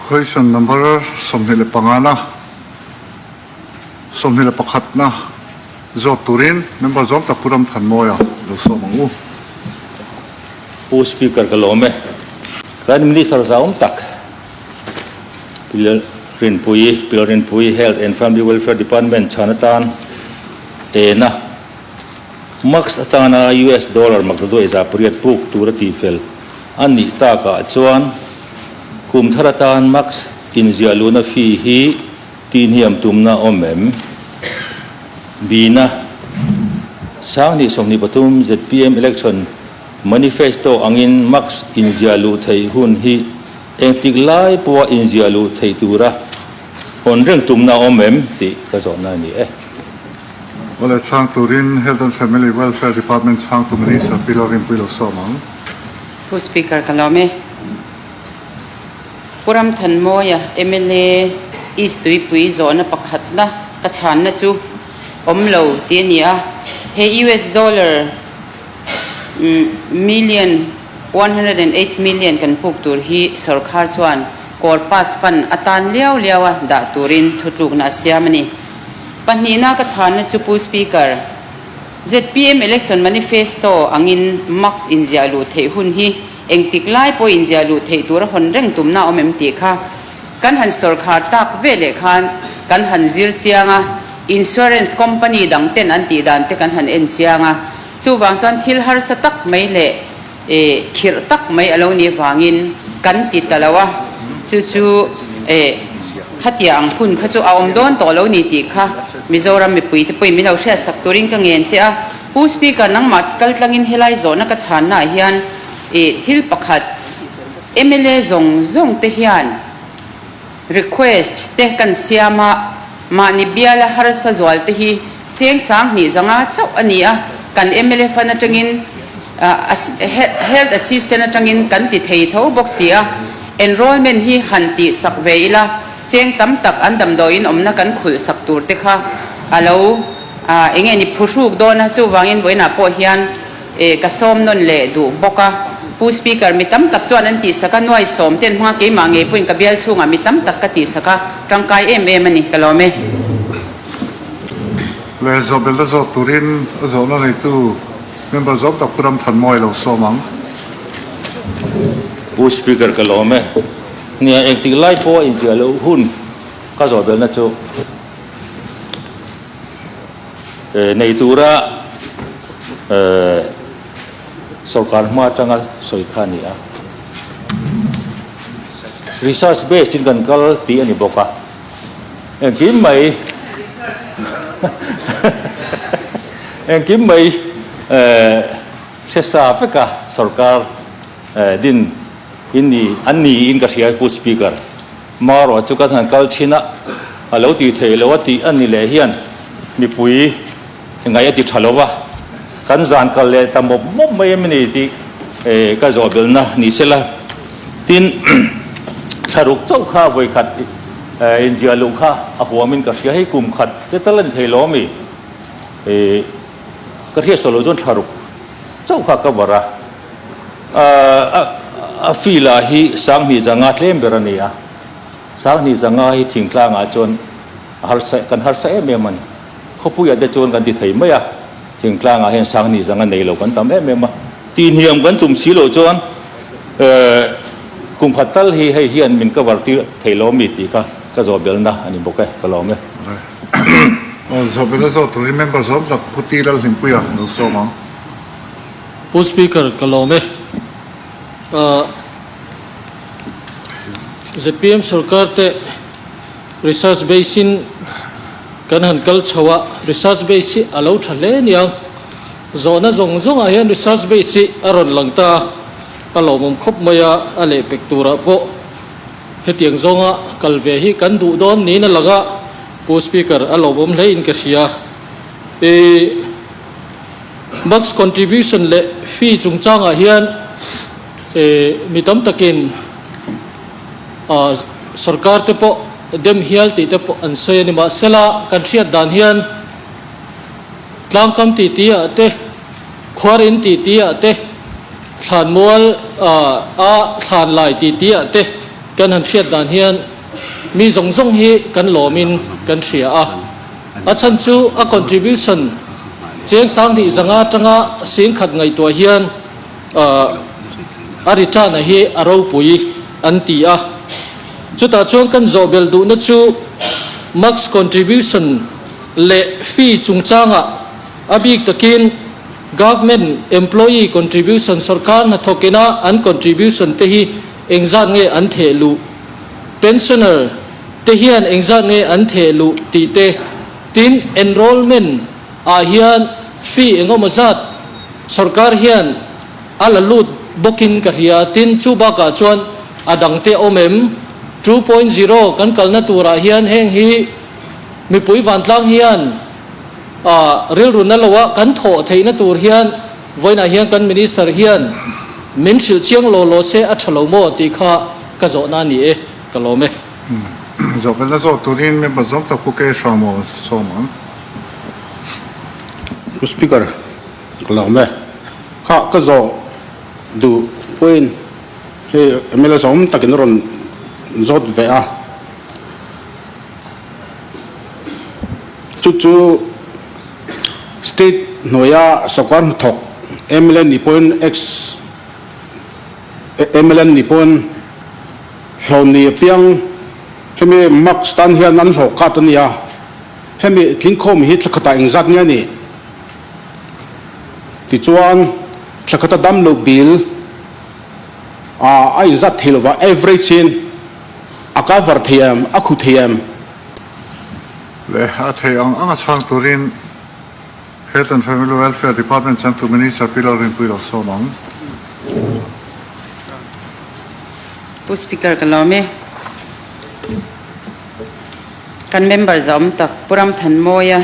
Question number 25 na 21 na zawt turin member zawm tak Pu Ramthanmawia lo sawm ang u. Pu Speaker ka lawm e. Kan Minister zauhawm tak Pi Rinpuii, Pi Rinpuii Health and Family Welfare Department chhan atan ena Max atana US dollar maktaduai 800 puk tura tihfel a nih takah chuan kum thar atan Max inziah luhna fee hi tihhniam tumna awm em? Bina 2023 zpm election manifesto angin Max inziah luh theih hun hi engtik lai pawha inziah luh theih tura hawn reng tumna awm em tih ka zawhna a ni e. Awle chhang turin Health and Family Welfare Department chhangtu Minister Pi Lalrinpuii lo sawm ang. Pu Speaker ka lawm e. Pu Ramthanmawia mla East Tuipui zawhna pakhatna ka chhanna chu awm lo tih a ni a. He US dollar million 108 million kan puk tur hi sorkar chuan Corpus Fund atan liau liau a dah turin thutlukna a siam a ni. Pahnihna ka chhanna chu Pu Speaker, zpm Election Manifesto angin Max inziah luh theih hun hi engtik lai pawh inziah luh theih tura hawn reng tumna a awm em tih kha kan han sawrkhar tak ve leh khan kan han zir chiang a, Insurance Company dang ten an tih dan te kan han en chiang a, chuvang chuan thil harsa tak mai leh khirh tak mai a lo nih vangin kan ti ta lo a, chu chu khatia ang hun kha chu a awm dawn tawh lo ni tih kha Mizoram mipui te pawhin min lo hriatsak turin ka ngen che a. Pu Speaker, nangmah kaltlangin helai zawhna ka chhannaah hian thil pakhat mla zawng zawng te hian request te kan siam a, mahni biala harsa zual te hi cheng 2000 zanga chauh a ni a, kan mla fund atangin Health Assistant atangin kan ti thei tho bawk si a, enrollment hi han tih sak ve ila, cheng tam tak an damdawiin awmna kan khulh sak tur te kha a lo eng nge ni phuhruk dawn a, chuvangin vawiinah pawh hian ka sawm nawn leh duh bawk a. Pu Speaker, mi tam tak chuan an tih sak a, nuai sawm ten hmanga keimah ngei pawhin ka bial chhungah mi tam tak ka tih sak a, tangkai em em a ni, ka lawm e. Leh zawhbelna zawh turin a zawhna neitu Member zawm tak Pu Ramthanmawia lo sawm ang. Pu Speaker ka lawm e. Nia engtik lai pawh a inziah loh hun ka zawh belna chu nei tura sorkar hma atanga sawi kha a ni a. Research based in kan kal tih a ni bawk a. Engkim mai engkim mai hre sa vek a sorkar din in ni an ni in ka hria Pu Speaker. Marawh chu kan han kal thin a, a lo tih theih loh a tih a ni leh hian mipui ngaih a ti tha lo va, kan zan kal leh ta mawp mawp mai em ni tih ka zawh belna ni sela. Tin, thlaruk chauh kha vawikhat inziah luh kha a huamin ka hria, hei kum khat te tal a ni thei lo ami? Ka hriat sawi loh chuan thlaruk chauh kha ka var a, a fee lah hi 2000 zanga tlem ber a ni a, 2000 zanga hi thingtlangah chuan a harsa kan harsa em em a ni. Khawpuiah te chuan kan ti thei mai a, thingtlangah hian 2000 zanga nei lo kan tam em em a, tihhniam kan tum si loh chuan kum khat tal hi hei hian min cover tir thei lo ami tih kha ka zawh belna a ni bawk e, ka lawm e. Zawh belna zawh turin member zawm tak Pu Ti Lalhlimpuia lo sawm ang. Pu Speaker, ka lawm e. Zpm sorkar te Research base in kan han kal chho a, research base hi a lo tha hle aniang. Zawhna zawng zawngah hian research base hi a rawn lang ta a, a lawmawm khawp mai a, a lehpek turah pawh hetiang zawnga kal ve hi kan duh dawn niin a lang a, Pu Speaker a lawmawm hle in ka hria. Ih Max contribution leh fee chungchangah hian ih mi tam takin Sorkar te pawh dem hial tih te pawh an sawi a ni. Mahsela kan hriat dan hian tlangkam tih tih ah te, khuar in tih tih ah te, thlanmual a thlan lai tih tih ah te. kan han hriat dan hian mi zawng zawng hi kan lawmin kan hria a. A chhan chu a contribution cheng 2000 atanga 10,000 ngaihtuah hian a return a hi a ropui an ti a. Chutah chuan kan zawh belh duhna chu max contribution leh fee chungchangah a bik takin government employee contribution sorkar hnathawkina an contribution te hi engzat nge an theh luh, pensioner te hian engzat nge an theh luh tih te, tin enrollment ah hian fee engemaw zat sorkar hian a la lut bawkin ka hria, tin chu bakah chuan a dang te awm em? 2.0 kan kalna turah hian heng hi mipui vantlang hian rilru na loa kan thawh theihna tur hian vawiinah hian kan Minister hian min hrilh chiang law law se a tha lo maw tih kha ka zawhna a ni e, ka lawm e. Zawhbelna zawh turin member zawng tak Pu K. Hramo sawm ang. Pu Speaker, ka lawm e. Kha ka zawh duh pawhin hei mla zawm takin a rawn zawt ve a. Chu chu state hnuaia sawrkar hnathawk mla ni pawhin ex mla ni pawhin hlawm ni apiang hemi marks tan hian an hlawh kat a nia. Hemi tlingkhawm hi thla khatah engzat nge a nih? Tichuan thla khata dam loh bill a inzat thei lova average in a cover thei em, a khu thei em? Leh a thei ang anga chhang turin Health and Family Welfare Department changtu Minister Pi Lalrinpuii lo sawm ang. Pu Speaker ka lawm e. Kan member zawm tak Pu Ramthanmawia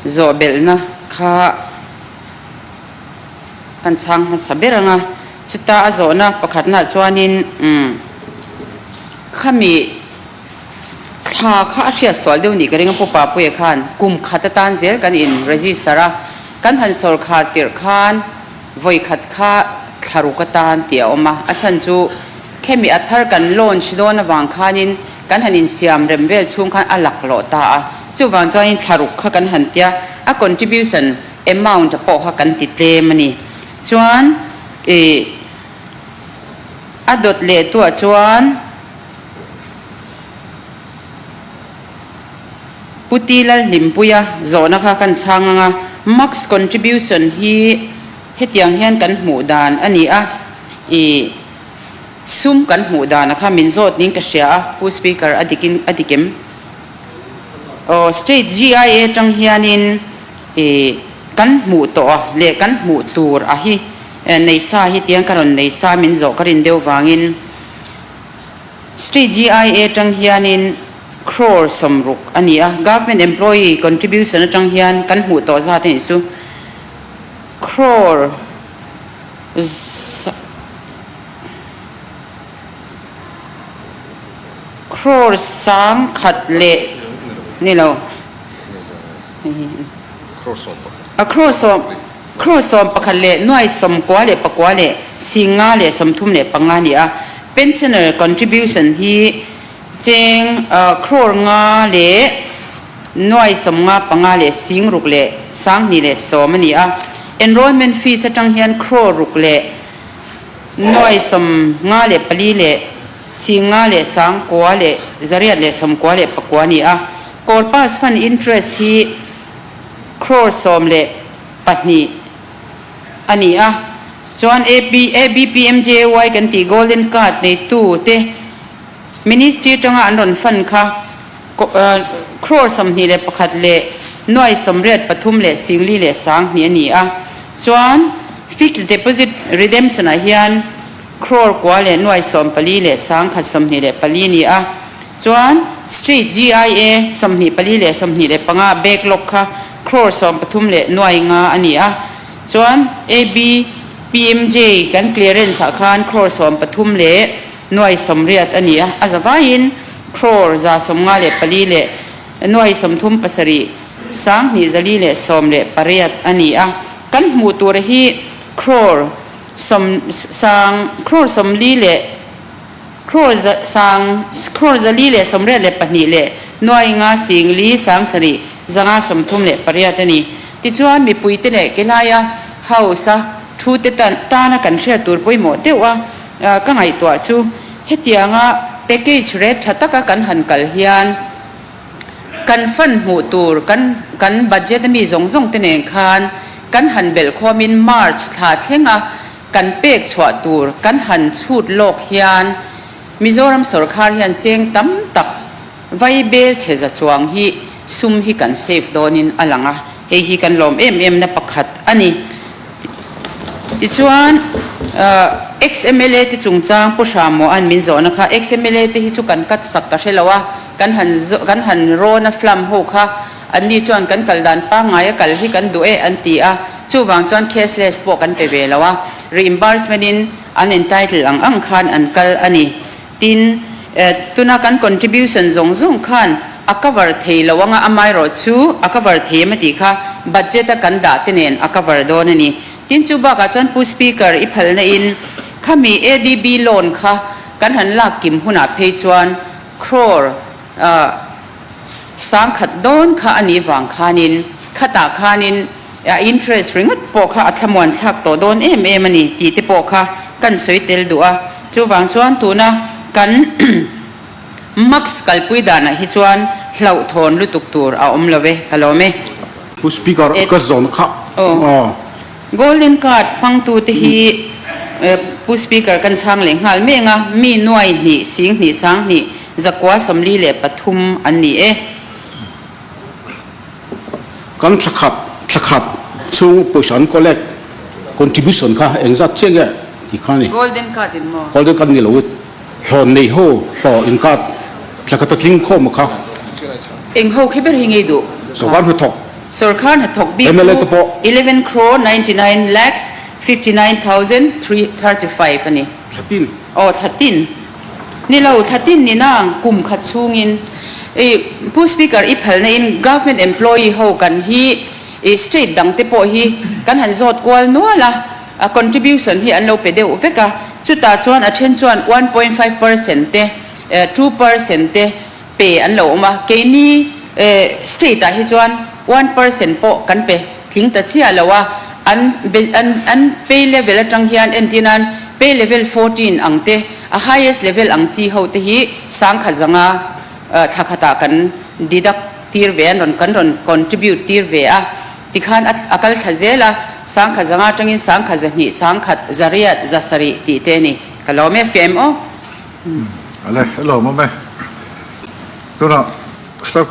zawhbelhna kha kan chhang hmasa ber ang a, chuta a zawhna pakhatnaah chuanin umm khami thla kha a hriat sual deuh nih ka ring a Pu Papuia khan kum khat atan zel kan in register a, kan han sawrkhar tirh khan vawi khat kha thla ruk atan tih a awm a, a chhan chu khemi a thar kan launch dawn avang khanin kan han insiam rem vel chhung khan a laklawh ta a, chuvang chuanin thla ruk kha kan han tia a contribution amount pawh kha kan ti tlem a ni. Chuan ih a dawt leh tuah chuan Pu Ti Lalhlimpuia zawhna kha kan chhang ang a, max contribution hi hetiang hian kan hmuh dan a ni a, ih sum kan hmuh dan a kha min zawt niin ka hria a, Pu Speaker a dik in a dik em? Aw State GIA atang hianin ih kan hmuh tawh a leh kan hmuh tur a hi nei sa hi tiang ka rawn nei sa min zawh ka rin deuh vangin State GIA atang hianin crore 60 a ni a, Government employee contribution atang hian kan hmuh tawh zat a nih chu crore crore 1000 leh ni lo a crore sawm Crore 11 leh nuai 94 leh pakua leh 50 leh 35 a ni a. Pensioner contribution hi cheng crore nga leh nuai 55 leh 60 leh 210 leh 10 a ni a. Enrollment fees atang hian crore ruk leh nuai 54 leh 50 leh 9 leh 800 leh 94 leh pakua a ni a. Corpus fund interest hi crore 12 a ni a, chuan AP, ABPMJAY kan tih Golden Card neitu te Ministry atanga an rawn fund kha crore 21 leh nuai 83 leh 40 leh 20 a ni a, chuan Fixed Deposit Redemption ah hian crore kua leh nuai 14 leh 1,124 a ni a. Chuan Street GIA 24 leh 25 backlog kha crore 13 leh nuai nga a ni a. Chuan AB PMJ kan clearance ah khan crore 13 leh nuai 80 a ni a. A zavaiin crore 154 leh nuai 37 2,200 leh 18 a ni a. Kan hmuh tur hi crore sawm sang crore 40 leh. Crore za sang crore 482 leh nuai nga singli 70 538 a ni. Tichuan mipuite leh kelaia House a thu te tana kan hriat tur pawimawh deuh a ka ngaihtuah chu hetianga package rate tha taka kan han kal hian kan fund hmuh tur kan kan budget a mi zawng zawng te nen khan kan han belh khawmin March thla thlenga kan pek chhuah tur kan han chhut lawk hian Mizoram sawrkhar hian cheng tam tak Vai bel chhe za chuang hi sum hi kan save dawnin a lang a, hei hi kan lawm em em na pakhat a ni. Tichuan ex-MLA te chungchang Pu Hramua'n min zawhna kha ex-MLA te hi chu kan cut sak ka hre lo a, kan han kan han rawn a flam ho kha anni chuan kan kal dan pangngai a kal hi kan duh e an ti a, chuvang chuan cashless pawh kan pe ve lo a, reimbursement in an entitle ang ang khan an kal a ni. Tin, tuna kan contribution zawng zawng khan a cover thei lo anga amaherawh chu a cover thei em a tih kha budget a kan dah te nen a cover dawn a ni. Tin, chu bakah chuan Pu Speaker i phalna in khami ADB loan kha kan han lak kim hunah phei chuan crore 10,000 dawn kha a nih vang khanin khatah khanin a interest ringawt pawh kha a thlamuan thlak tawh dawn em em a ni tih te pawh kha kan sawi tel duh a. Chuvang chuan tuna kan max kalpui danah hi chuan hlauhthawn lutuk tur a awm lo e, ka lawm e. Pu Speaker, ka zawn kha aw. Golden card hmangtute hi Pu Speaker kan chhang leh nghal meng a, mi nuai hnih, sing hnih, sang hnih, zakua 43 an ni e. Kan thlakhat thlakhat chhung pawisa an collect contribution kha engzat chiah nge tih kha a ni. Golden card in maw? Golden card ni lo i hlawh nei ho hlawh in card thlakhat a tling khawm a kha. Eng ho khi ber hi ngei duh? Sorkar hnathawk. Sorkar hnathawk bik chu 11 crore 99 lakhs 59,335 a ni. Thlatin. Aw thlatin. Ni lo, thlatin ni nang kum khat chhungin i Pu Speaker i phalna in Government employee ho kan hi i state dang te pawh hi kan han zawt kual nual a, a contribution hi an lo pe deuh vek a, chutah chuan a then chuan 1.5% te 2% te pe an lo awm a, keini state ah hi chuan 1% pawh kan pe tling ta chiah lo a, an an an pay level atang hian entir nan pay level 14 ang te a highest level ang chi ho te hi 10,000 zanga thla khatah kan deduct tir ve an rawn kan rawn contribute tir ve a, tikhan a a kal thla zel a, 10,000 zanga atangin 200,000 1,800 700 tih te a ni, ka lawm e fiah em aw. Ale, hello mawm e. Tunah star question.